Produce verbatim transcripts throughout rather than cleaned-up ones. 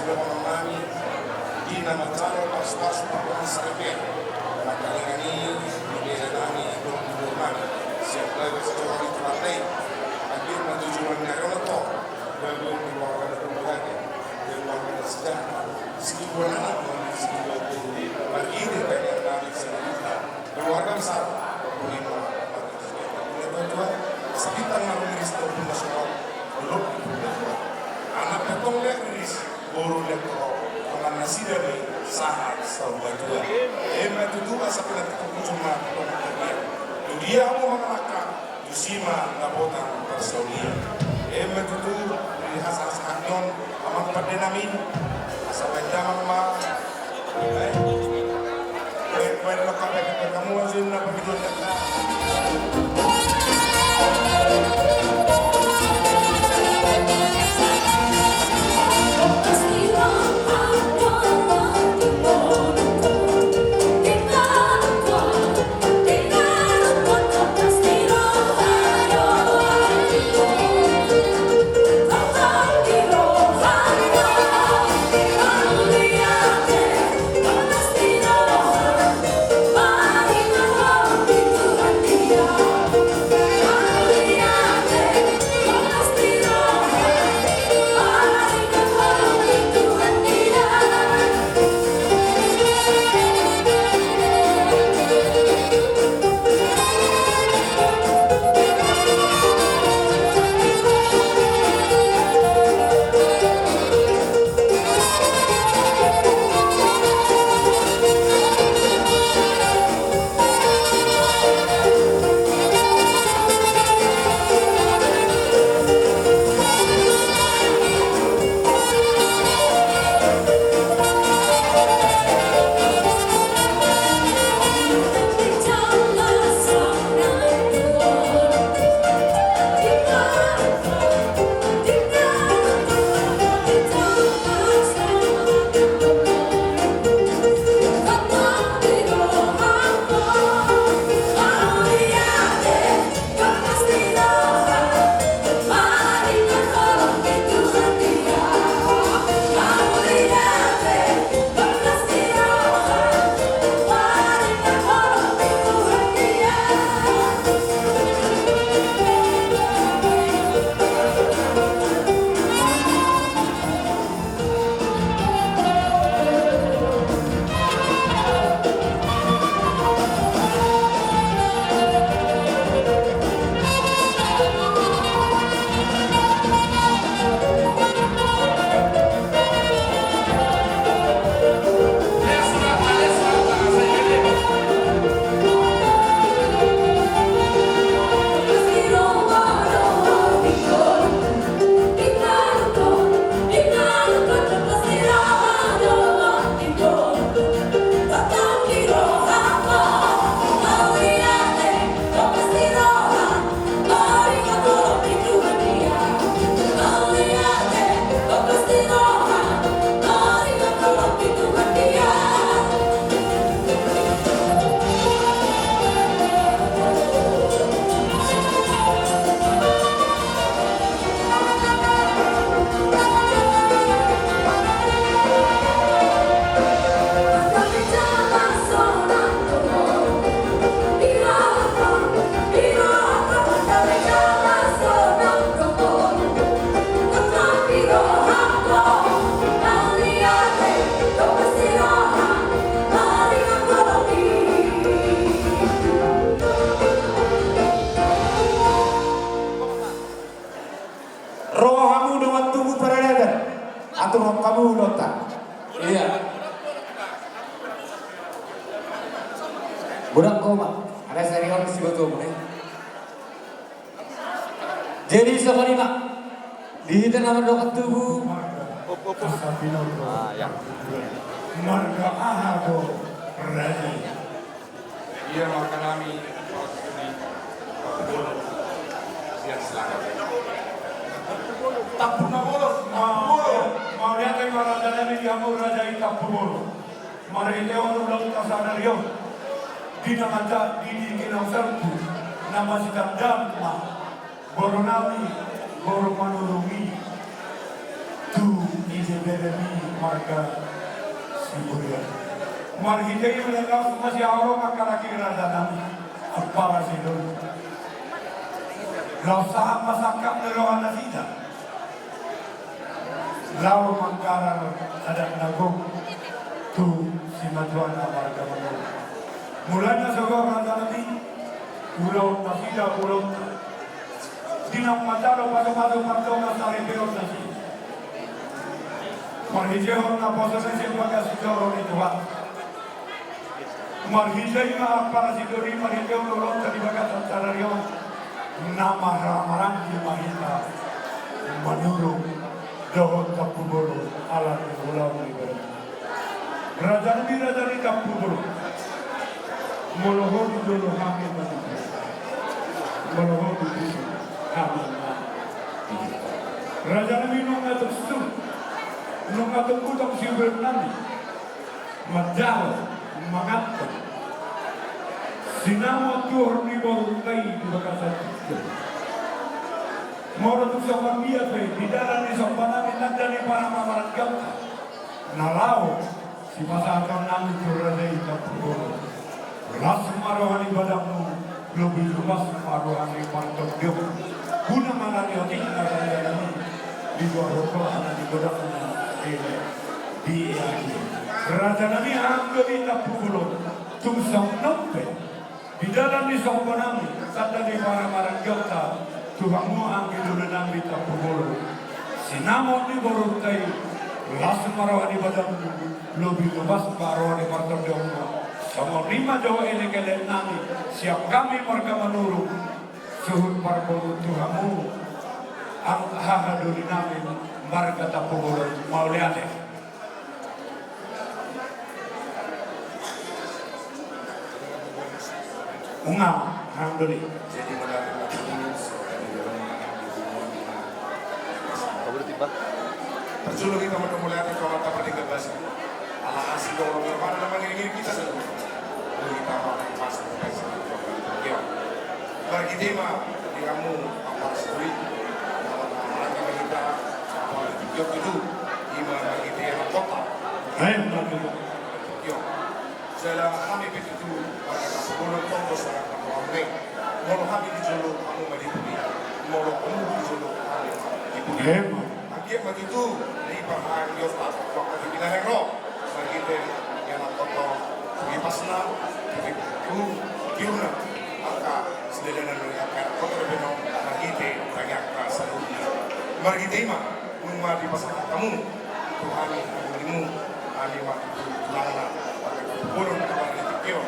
Dohonon nami di na manjalo pasupasu pardongansaripeon, mangkalingai di bere nami dohot di boru nami sian bagas joro ni Tuhanta i. Akhirna tu joloan ni ari on, gabe keluarga na bahagia, keluarga na sejahtera, sitiruon anak dohot sitiruon boru, marhite tangiang nami sian hita. Keluarga besar, Purima, Purima Tuan, asa bintang na rumiris tu ombun na songon dolok di purba tua. Anak na tong lek riris, boru lek torop, tongan nasida ni sahat saur matua. Emma tutu asa pinantikhon hujur ma tu tonga tapian. Tu dia hamu mangalangka, tusi ma dapotan parsaulian. Emma tutu, di hasahasahon on, amang pande nami, asa baen damang ma. Ro hamu dongan tubu paradaton, aturhon hamu ulaonta. Ia. Godang ho ma, ada sarion sibotomu, eh. Jadi songon i ma, di hita na mardongan tubu. Ah, ya. Marga aha do raja i? Ia marga nami, Tampumolus. Ia, silakan. Tampumolus, Tampumolus. Mauliate ma raja nami di hamu raja i Tampumolus. Marhite on ulaonta sadari on, di na mata di di kena usalku, na masitandaan ma boru nami, boru Manurung i, tu ibeberemi. Marga Siburian. Marhite i ma laos masihaholongan halak i, raja nami, ampara sidoli. Laos sahat ma sangkap ni roha nasida laho manggarar adat na gok tu simatuana marga Manurung. Mulai na sahat, raja nami, ulaon nasida ulaonta di na manjalo pasupasu pardongansaripeon nasida. Marhitehon naposo ni si bagas joro ni Tuhan. Marhite i ma ampara sidoli, marhitehon ulaonta di bagasan sadari on, na marhahamaranggi ma hita Manurung dohot Tampubolon ala ni ulaon ni badan. Raja nami, raja ni Tampubolon, molo ho do jolo hami ma di, molo ho do jolo hami ma di. Raja nami, nunga tung sung, nunga tung butong siubeon nami manjalo manganhon sinamot tuhor ni borunta i di bagasan tingki on. Molo tung songon dia pe di dalan ni somba nami tanda ni paramarangganta na laho sipasahaton nami tu raja i Tampubolon, las ma roha ni badanmu, lobi tumas ma roha ni partondionmu. Guna ma na niotik na raja nami di dua roha na di godangna ele di ea i. Raja nami, anggo di Tampubolon tung songon on pe di dalan ni somba nami tanda ni paramarangganta tu hamu anggi doli nami Tampubolon, sinamot ni borunta i, las ma roha ni badanmu, lobi tumas ma roha ni partondionmu. Songon i ma jo elekelek nami sian hami marga Manurung, suhut parboru tu hamu, haha doli nami marga Tampubolon. Mauliate. Nunga, nang doli. Jadi, parjolo hita mandok mauliate tu Amanta Pardenggan Basa. Ala asi do olo mana na mangiring-iring hita saluhutna. Hita ma pasu pasu. Marhite ma di hamu ampara sidoli, ala na maranggi ma hita ampara tingki on tutu, i ma marhite anak kota. Jala hami pe tutu marga Tampubolon tonggo sahat na roham ne. Molo hami di jolo, hamu ma di pudi. Molo hamu di jolo, hami ma di pudi. Anggiat ma tutu di parhahaanggion tu angka tingki na naeng ro, marhite ianakhon tu hipasna, tu tiurna, angka sidalananna, angka ianakhon dope on, marhite tangiangta saluhutna. Marhite i ma, nunga dipasahat hamu tu hami, hami ma tutu tulangna, marga Tampubolon, ampara di tingki on,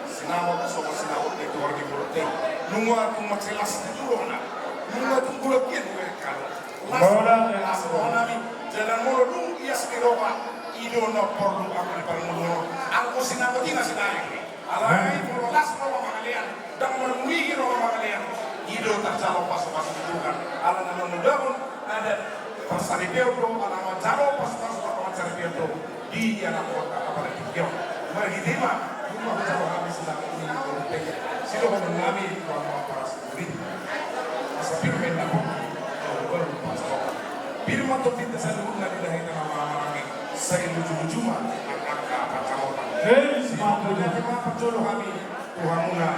sinamot songon sinamot ni tuhor ni borunta i. Nunga tung mansai las tutu rohana, nunga tung golap ia nunga kalo. Las, las roha nami, jala molo dung ias ni roha, i do na porlu anggo di parngoluon, anggo sinamot i na sinaeng. Alai molo las roha mangalean, ndang marmuigi roha mangalean, i do tarjalo pasupasu ni Tuhan. Ala na mangudahon adat parsaripeon do, ala na manjalo pasupasu parsaripeon do di ianakhonta ampara di tingki on. Marhite i ma, nunga hujalo hami sinamot ni borunta i. Sidohonon nami tu hamu ampara sidoli, asa pir ma inna pongki, na hubaru pansamotan. Pir ma totinta saluhutna di na hita na marhahamaranggi, sai lujuluju ma angka pansamotan. Hei, sidohonon nami ma parjolo hami tu hamuna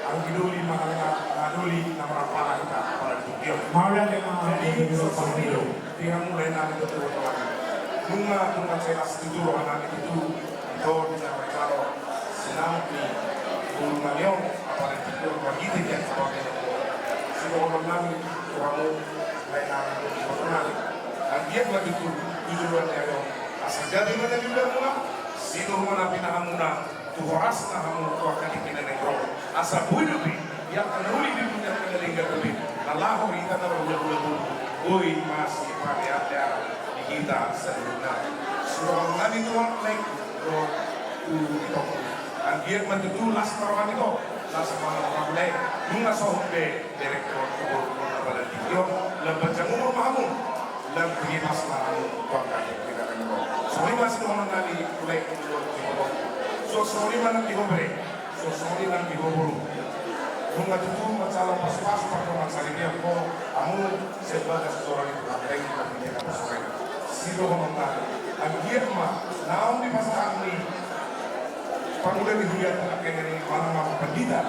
anggi doli manang na doli na marampala hita ampara di tingki on. Mauliate ma. Jadi, songon i do di hamu lae nami, tutu, tutu. Nunga tung mansai las tutu roha nami tutu, ito di na manjalo sinamot ni boru nami on ampara di tingki on, marhite di angka parmenon. Sidohonon nami tu hamu lae nami, tutu, tutu. Anggiat ma tutu di joloan ni ari on asa gabe ma na niulamuna, sidohonon na pinahanmuna, tu horasna hamu tu angka tingki na naeng ro. Asa boi dope di angka na uli di dunia, angka na denggan dope, na laho hita na marhulahula boru, boi masipadeadean di hita saluhutna. Sidohonon nami tu hamu lae, dohot tu itongku. Anggiat ma tutu las ma roham ito, las ma roham lae, nunga sohot be direktor tu boru on ampara di tingki on, lam panjang umur ma hamu, lam tu hipasna hamu tu angka tingki na naeng ro. Songon i ma sidohonon nami tu lae, tu boru. Suang songon i ma nang di ho bere, suang songon i nang di ho boru. Nunga tutu manjalo pasupasu pardongansaripeon hamu sian bagas joro ni Tuhanta i, marhite naposona i. Sidohonon nami, Di huria tangkas ni mana ma pandita,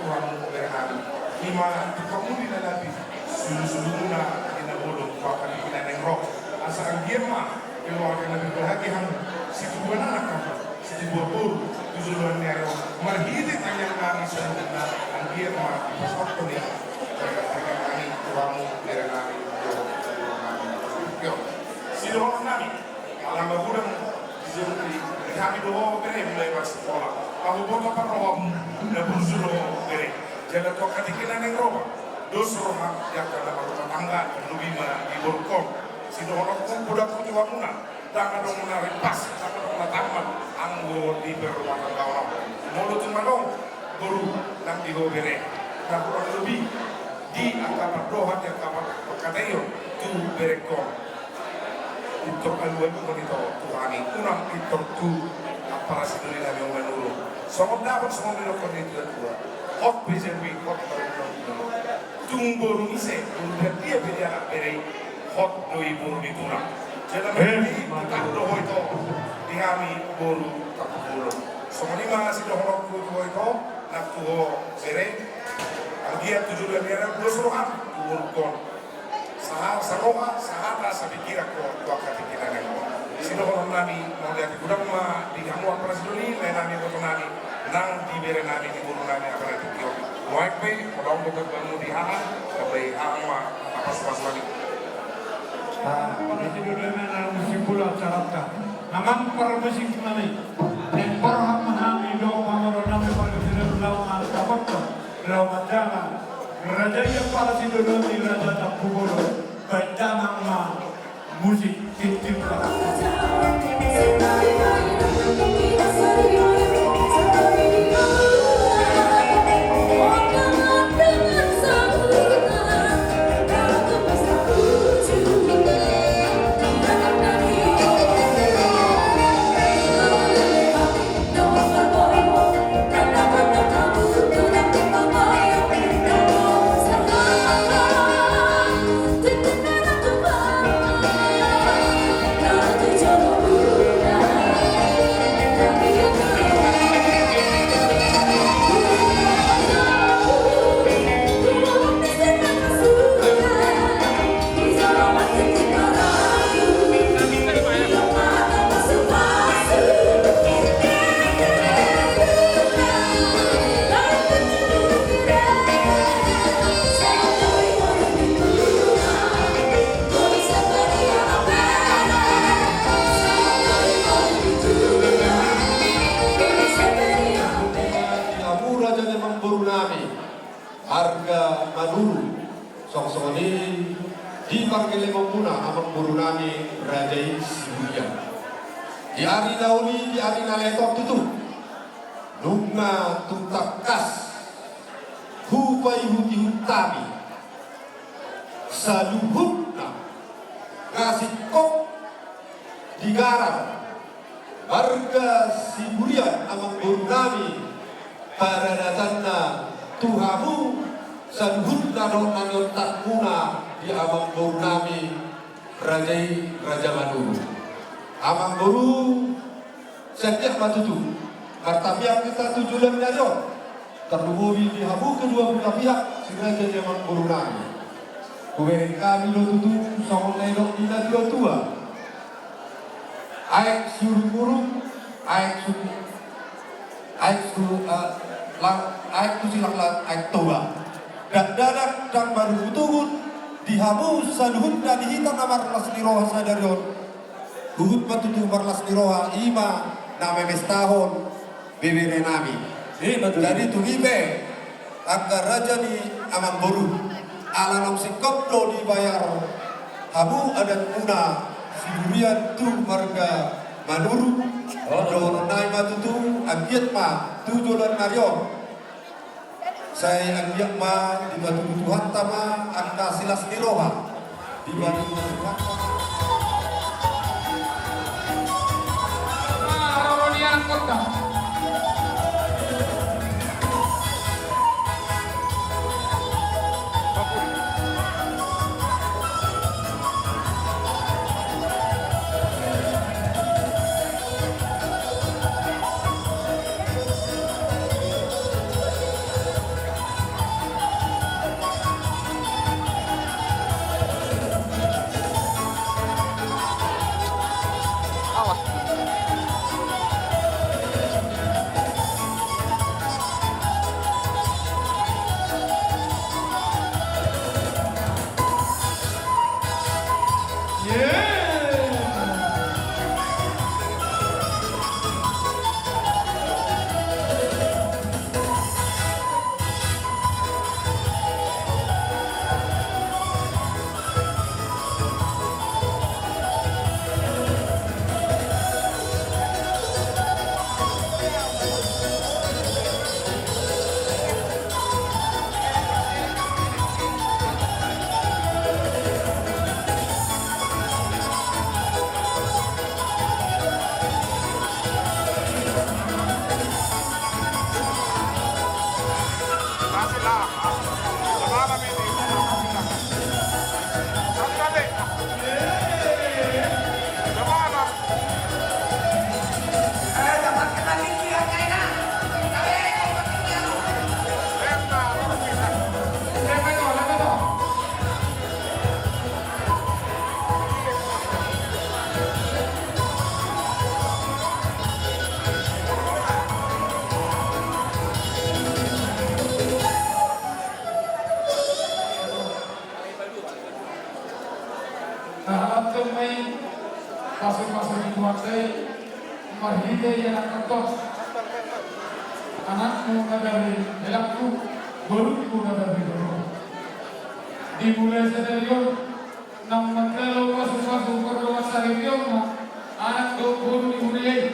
Tuhan bere nami. Ima tu pangudi na labi, sulu-sulumuna di na bolon, bahkan di na naeng ro. Asa anggiat ma keluarga na berbahagia hamu, situbuan anak hamu, situbuan boru, tu joloan ni ari on. Marhite tangiang nami saluhutna, anggiat ma dipasahathon i, tangiang nami tu hamu bere nami. Yo, sidohonon nami. Ala magodang di hami do ho bere, mulai marsikola. Ahu boto parroham na burju do ho bere. Jala tu angka tingki na naeng ro ma, dos roham di angka na marrumah tangga, tarlobi ma di borungkon. Sidohononku, godangku tu hamuna, ndang adong na rimpas, ndang adong na tamat anggo di parrumah tanggaon on. Molo tung adong boru nang di ho bere, na hurang lobi di angka pardohan, di angka par-, parhataion tu berengkon. Pintor alu-aluhon ito tu hami, unang pintor tu ampara sidoli nami on Manurung. Songon dapot, songon didokkon ni tua-tua. Hot pe jabu i, hot pe jabu i. Tung boru ni ise, boru gandia pe di anak bere i, hot do i boru ni tulang. Jala marhite i, tetap do ho ito di hami boru Tampubolon. Songon i ma sidohononku tu ho ito, nang tu ho bere. Anggiat tu joloan ni ari on dos roham tu borungkon. Saha-, saroha, sahata, sapingkiran ho tu angka tingki na naeng ro. Sidohonon nami, mauliate godang ma di hamu ampara sidoli, lae nami, boto nami, nang di bere nami, di boru nami, ampara tingki on. Nuaeng pe, molo adong do tambahanmu di hahang, tambai hahang ma, pasu-pasu nami. Ah, ampara sidoli ma na musimbul acaranta. Amang parmusik nami. Naeng borhat ma hami dohot pamoruon nami, parmusik nami, laho mandapothon, laho manjaha raja i, ampara sidoli ni Raja Tampubolon. Baen damang ma musik, tintin ma. Di hamu raja ni amangboru nami, marga Manurung, songon i di pargellengonmuna amangboru nami raja i Siburian. Di ari na uli, di ari na lehet on tutu, nunga tung tangkas hupaihut-ihut hami saluhutna na singkop di garar marga Siburian amangboru nami, paradatanna tu hamu saluhutna dohot na niontakmuna di amangboru nami raja i, Raja Manurung. Amangboru, sai anggiat ma tutu martangiang hita tu joloan ni ari on, tarlumobi di hamu kedua belah pihak, si raja ni amangboru nami. Hubereng hami do tutu songon na nidok ni natua-tua: Aek siurung-urung, aek su-, aek su-, eh, lang-, aek tu silanglang, aek Toba. Dakdanak ndang marugut-ugut di hamu saluhutna di hita na marlas ni roha sadari on. Huhut ma tutu marlas ni roha, i ma na memestahon bebere nami. Jadi tung i pe, angka raja ni amangboru, ala naung singkop do dibayar hamu adatmuna Siburian tu marga Manurung, dohonon nami ma tutu, anggiat ma tu joloan ni ari on. Sai anggiat ma dipatudu Tuhanta ma angka silas ni roha. Dipatudu Tuhanta ma. Tuhan sai marhite ianakhonta, anakmu na berhe helangku, borungku na berhe borungku. Dimulai sadari on, naung manjalo pasupasu pardongan sahali on ma anak dohot boru ni huria i.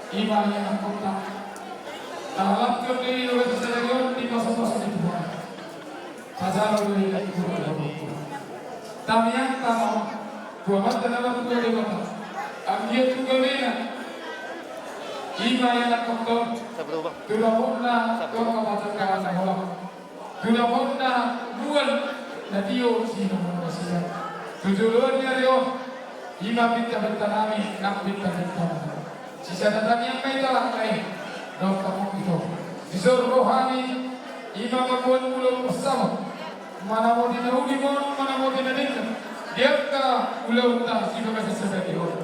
Ima ianakhonta. Tahalap jot do i dohot sadari on di pasupasu ni Tuhan. Pasal udah di dalam kubur ada buku. Tamiang tama tu Amanta na martua Debata. Anggiat tu gabena. Ima ianakhonta. Tulangna tu angka patar kawan na holan. Tulangna mual na tio sinomuna sian. Tu joloan ni ari on. Ima pintapinta nami nang pintapinta. Sisada tamiang ma hita lae. Dohot hamu ito. Dison rohami ima mamboan ulaon parsabot. Manamoti na uli ma on, manamoti na denggan. Di angka ulaonta di bagasan sadari on.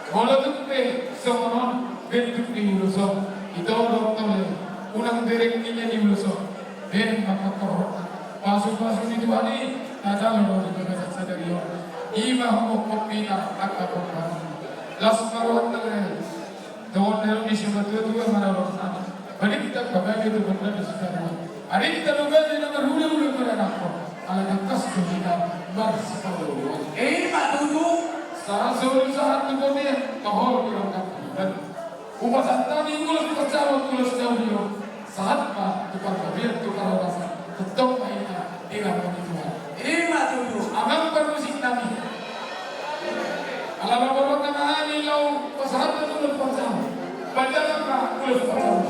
Molo tung pe songon on bentuk ni ulos on. Ito dohot tole. Unang derek ninna ni ulos on. Bereng ma pangkorhonna. Pasupasu ni Tuhan i na jalo do di bagasan sadari on. Ima hophopina angka pangkorhon. Las ma rohanta lae. Dongan na dong di simatua-tua ma na rohanta. Balintang ma gabe tu gondang di sitaruan. Arinta do gabe na marhulahula maranakhon. Ala tangkas do hita marsipangoloan. Ima tutu. Sahat solu sahat tu bontean. Pahol di rongkap. Upasahat hami ulos parsabot ulos na uli on. Sahat ma tu pargabean tu parhorasan. Tongtong ma hita di rangka ni Tuhan. Ima tutu. Amang parmusik nami. Ala laporan na hami laho pasahat ulos parsabot. Panjalan ma ulos parsabot.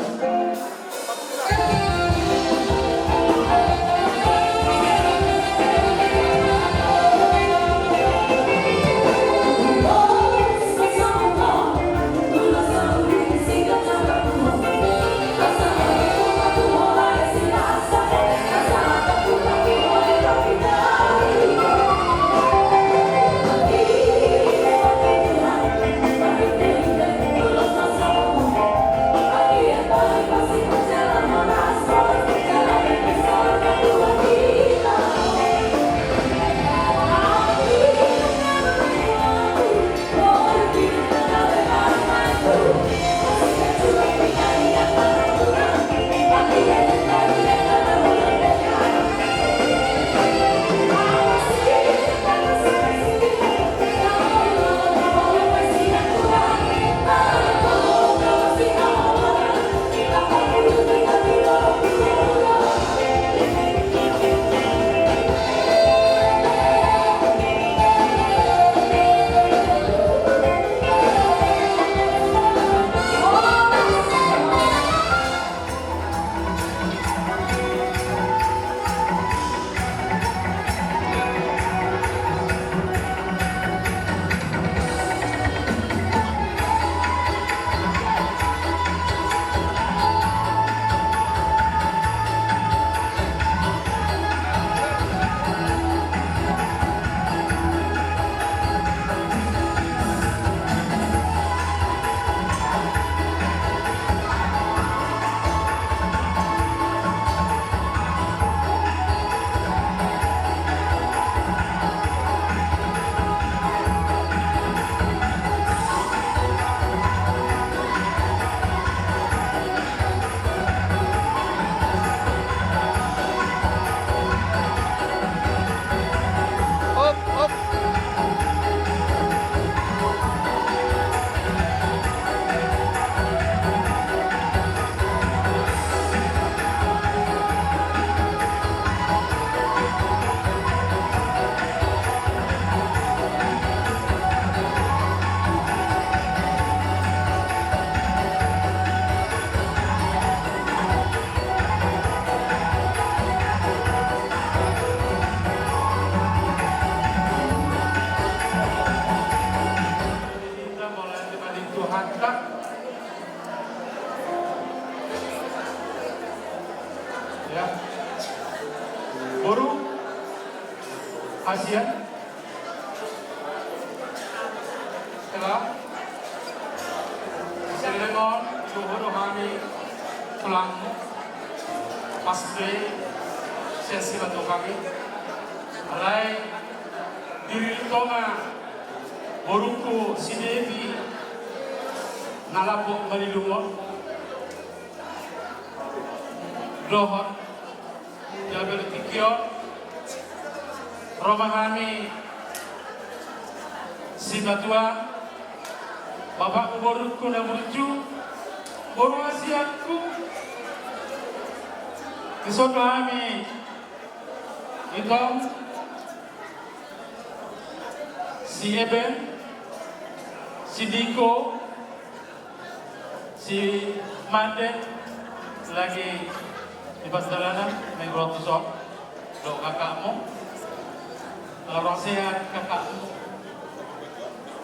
Kita mulai dengan Tuhanta. Ya. Boru Hasian. Ela. Sian lehon on, dohot hami tulangmu. Mas Bey, sian simatua hami. Alai diri tonga. Borungku si Devi na lambok malilungon dohot di tingki on, ro ma hami sipatua, bapakku, borungku na burju, boru hasianku. Dison do hami, itong, si Eben, si Diko, si Mande, lagi di pardalanan, main bola tuson dohot kakakmu. Kalau sehat kakakmu,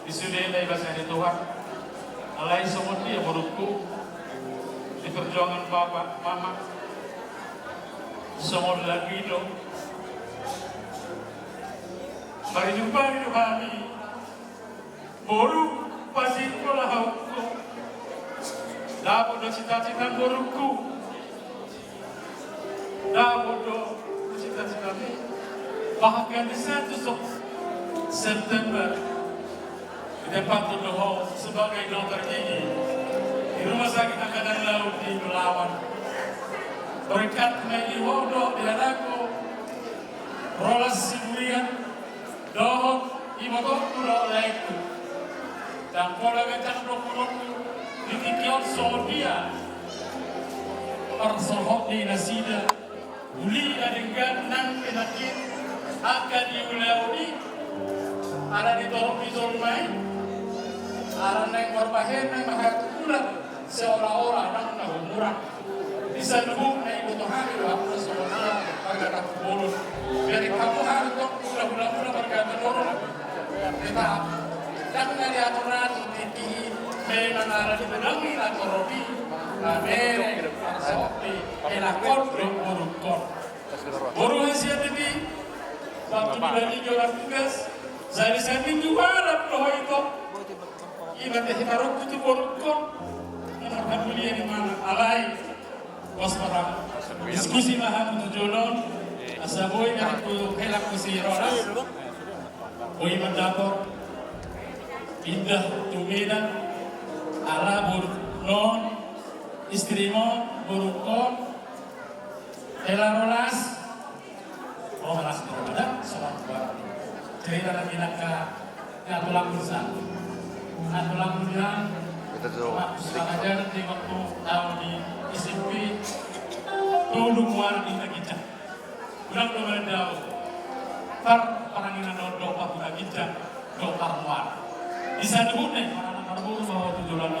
di sude na dibasa ni Tuhan. Alai songon dia, borungku, di perjuangan bapak mama, songon lagu i do. Marjumpa do hami, boru, pasingkop laho ho. Dapot do cita-cita, borungku. Dapot do cita-cita ni. Bahkan di satu Sep-, September, ditempatkan do ho sebagai dokter gigi di Rumah Sakit Angkatan Laut di Belawan. Berkat na di ho do diadako rolas siburian dohot ibotongku dohot laengku. Ndang pola ganjang do dohononku di tingki on songon dia parsohot ni nasida uli na denggan nang penyakit angka di ulaon i. Ala di torop ni jolma i, ala naeng marbahen, naeng marhaha tu bulan, seolah-olah ndang na humurang. Di saluhutna iboto hami do hamu na songon dia margata tu bolon. Bereng hamu hami tong, hula-hula margata tu bolon. Tetap ndang na diatur-atur tingki i, memang ala di godang ni na torop i, na bereng parsohot ni, ela kondok borungkon. Boru hasian di, waktu di bagi joran tugas, sari-sari minggu malam do ho ito. Iba te hita rokku tu borungkon. Nomor kamulia di mana? Alai. Pos perang. Diskusi ma hamu tu jolo on. Asa boi na tu helak ku si rolas. Boi mandapot. Pindah tu Medan. Ala boru non. Istri mo, borungkon. Hela rolas. Oh, rolas, rolas, songon buat. Cerita lagi nangka, ya, tulang rusang. Nah, tulang rusang. Kita tuh. Waktu setengah jam di waktu tahu di S M P. Tolu muara di Tagicak. Ulang dua menit tahu. Par, parang ina do, do, waktu Tagicak. Dokter muar. Di saluhutna, anak-anak boru ma ho tu joloan,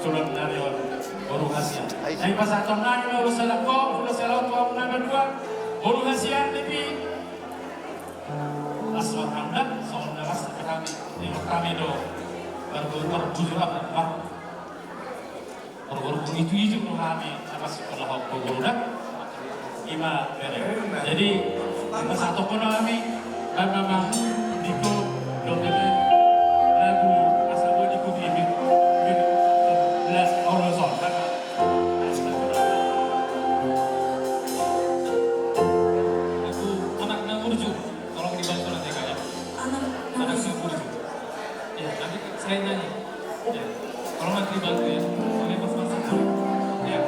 joloan nari on, boru hasian. Ai. Nai pasahaton nami ma ulos salangkop, ulos salangkop nami dua, boru hasian di pi. Las marhanda, songon na las kami, di kami do. Baru, baru bujur apa, Pak? Boru-boru itu, itu do hami, apa sih, kalau hau boru da? Ima bere. Jadi, ima satu pun hami, dan memang Diko, do bere, lagu asal gue Diko di bit, bit, bit, Allah son. Lagu Anak Nang Urju, tolong dibantu nanti, Kak, ya. Anak Nang Urju. Ya, nanti saya nyanyi. Ya. Tolong nanti dibantu ya. Soalnya pas masuk. Ya.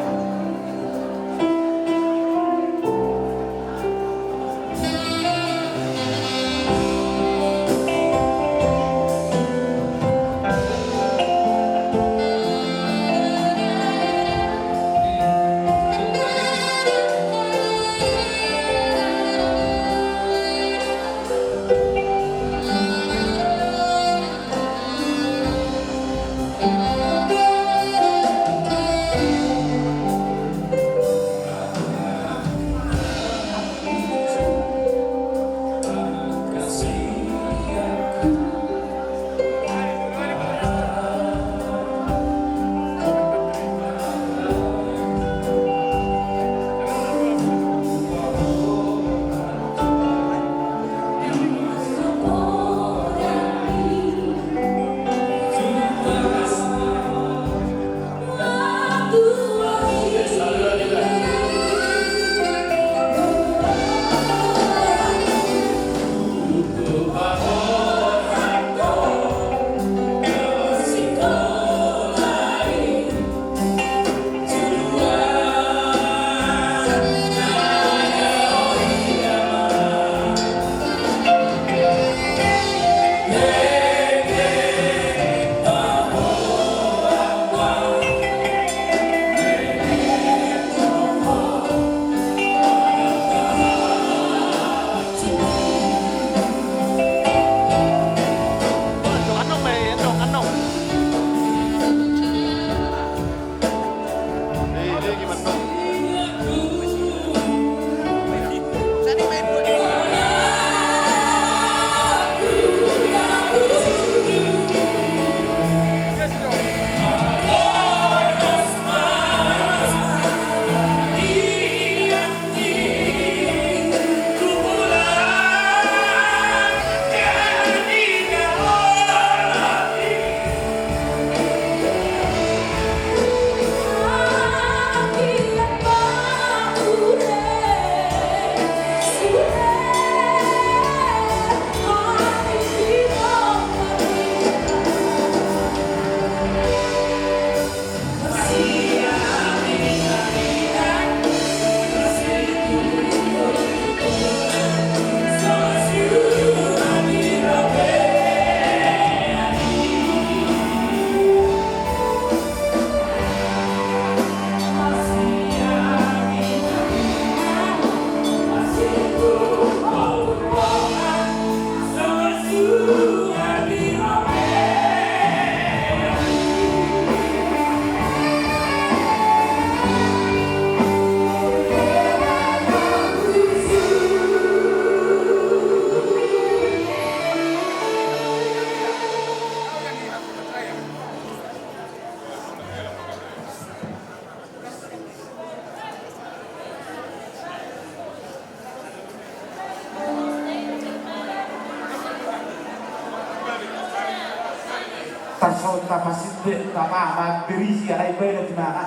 So tapasinte tama ma berisi alai bae na timana.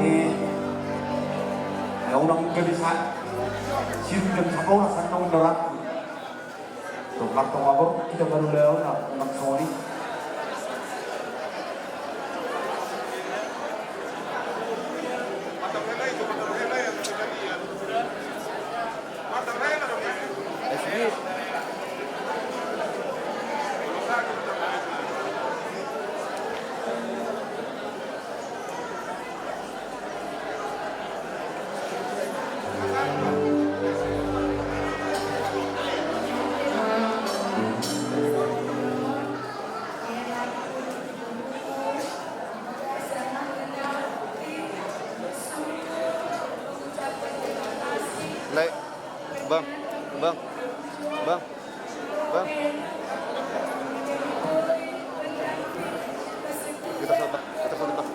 Eh, ya unang gabe sa. Sirgen sakola sanna undorakku. Tong martong abor kita baru lewat na unang soni. Lai, bang, bang, bang, bang. Kita sobat, kita sobat, bang.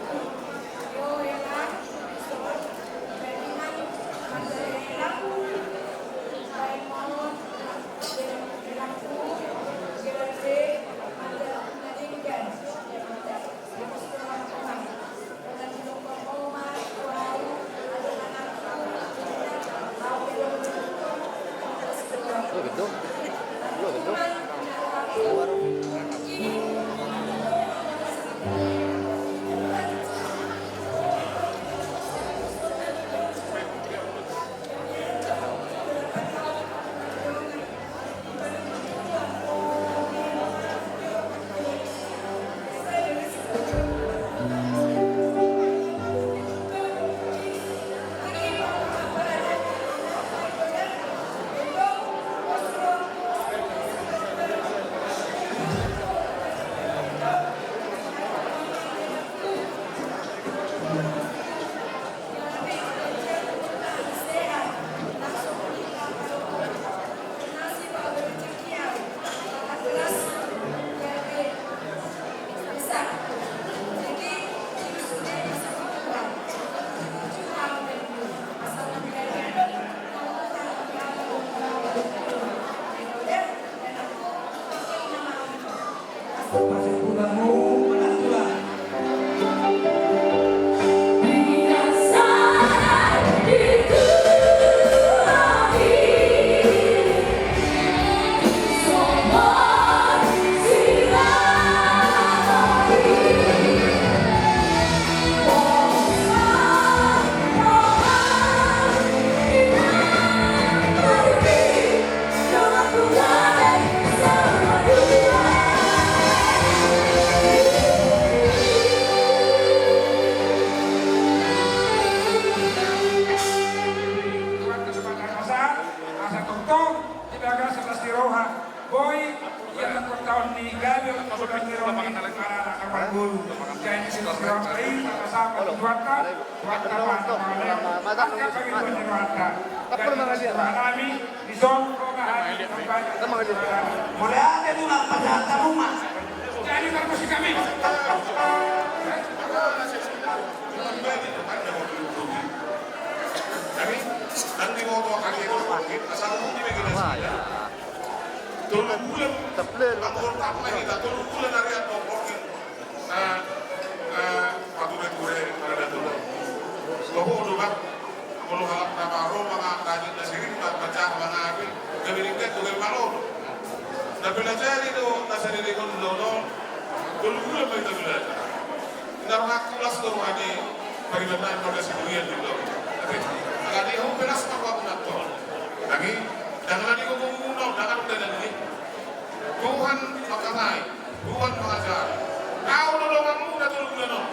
Asa tongtong di bagasan las ni roha. Boi ia tangkot taon ni gabe untuk ni roha ni anak-anak parguru. Jadi si roha i tangkot sama di Tuhan. Mauliate, Tulang, pasahat hamu ma. Jadi, terima kasih kami. Jadi, nanti mau bawa kaki itu, asal mungkin lagi nasi. Tolu bulan, tolu bulan, tolu bulan ari atau mungkin. Ah, ah, pature-ture, paradaton. Toho do, Bang. Molo halak na maro mangan daging na siring, mangan pancah, mangan api, gabe lingkat do gabe malo. Na pelajari do na sadelegon do, do. Tolu bulan ma hita belajar. Inda rohangku las do roha ni paribanan marga Sidurian do. Tapi, alani ho pe las ma rohangku nangkin. Tapi, ndang alani ho gogo-gogo, ndang alani ho dalan ni. Tuhan mangkatai, Tuhan mangajari. Ahu do donganmu na tolu bulan on.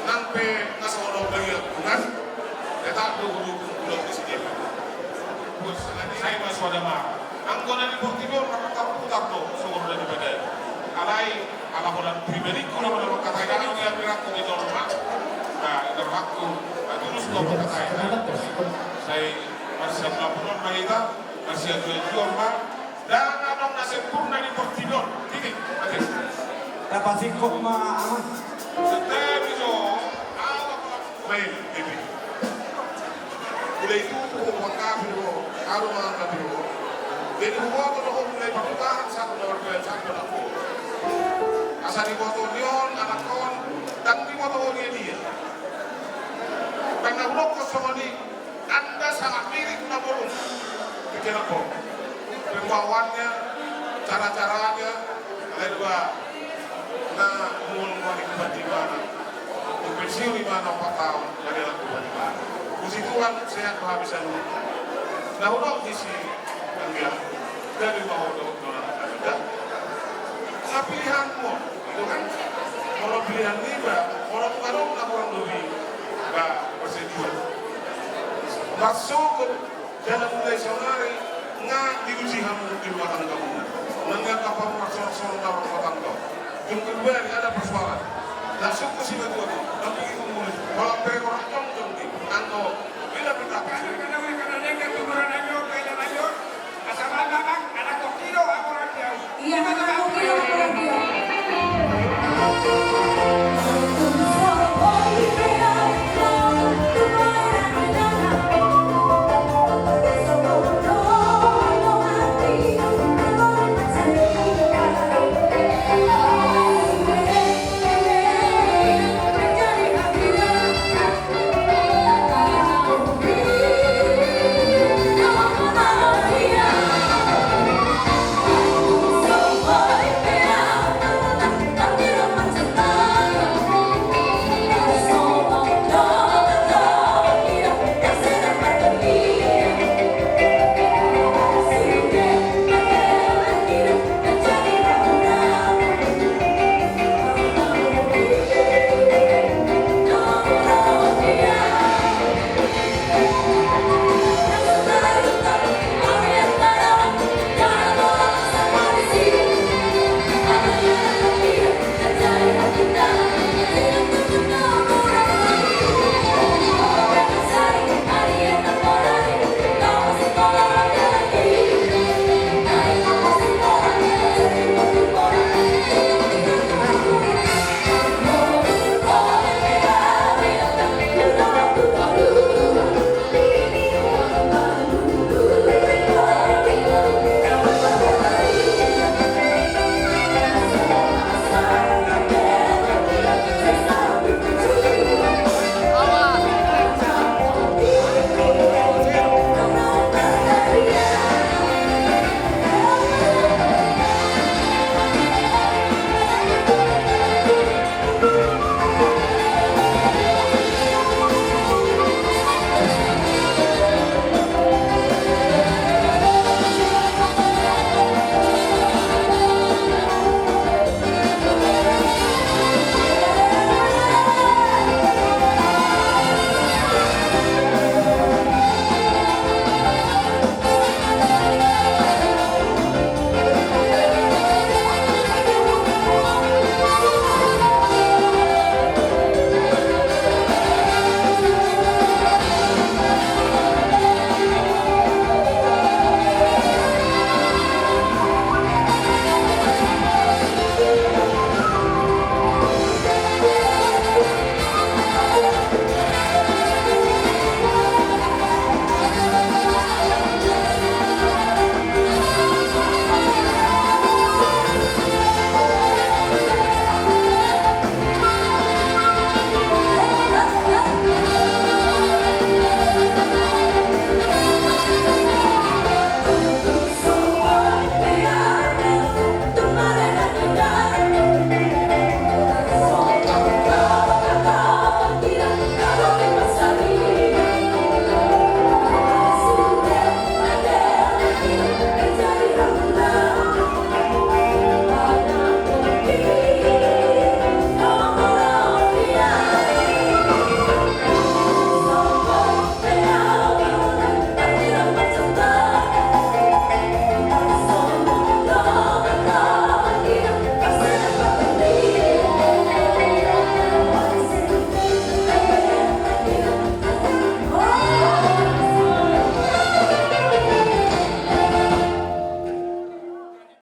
Nang pe na so adong balian Tuhan, tetap do hudukung Tuhan di sini. Buat sengaja saya mas pada mah. Anggo na di portibi on, maka tarputar do, sumur dari badan. Alai, ala holan pribadi, kuna mana mangkatai, karena dia piraku di norma. Nah, itu hakku, nah, tulus do mangkatai. Saya, masih siap laporan, Pak Ita, masih ada jual, Pak. Ndang adong na sempurna di portibi on. Ini, ate. Tapasingkop ma, Amang. Setiap itu, awak main, ini. Udah itu, aku mangkapi do, aku mangkapi do. Jadi, aku mau kalau mulai pakai bahan, satu nomor dua, satu nomor dua. Asa diboto ho on, anak on, ndang diboto ho dia dia. Ndang na hudokkon songon i, anda sangat mirip na borung. Pikiran ho. Pembawaannya, cara-caranya, alai dua na mulai di mana. Pensiun di mana empat tahun, dari anak di mana. Puji Tuhan, sehat, bahagia selalu. Na hudok di si Anggia, dari mau dok, dok, dok. Nah, pilihanmu, gitu kan? Kalau pilihan ini, Mbak, kalau bukan dok, nggak kurang lebih, Mbak, persetujuan. Masuk ke dalam mulai saonari, nga diuji hamu di rumah tanggamu. Nang nga kapal masuk-masuk dalam rumah tangga. Yang kedua, ada persoalan. Langsung ke sini tuan. Tapi itu mulai. Kalau perekonomian dong, di. Anggo, bila kita. Iya, anak kecil, aku orang dia.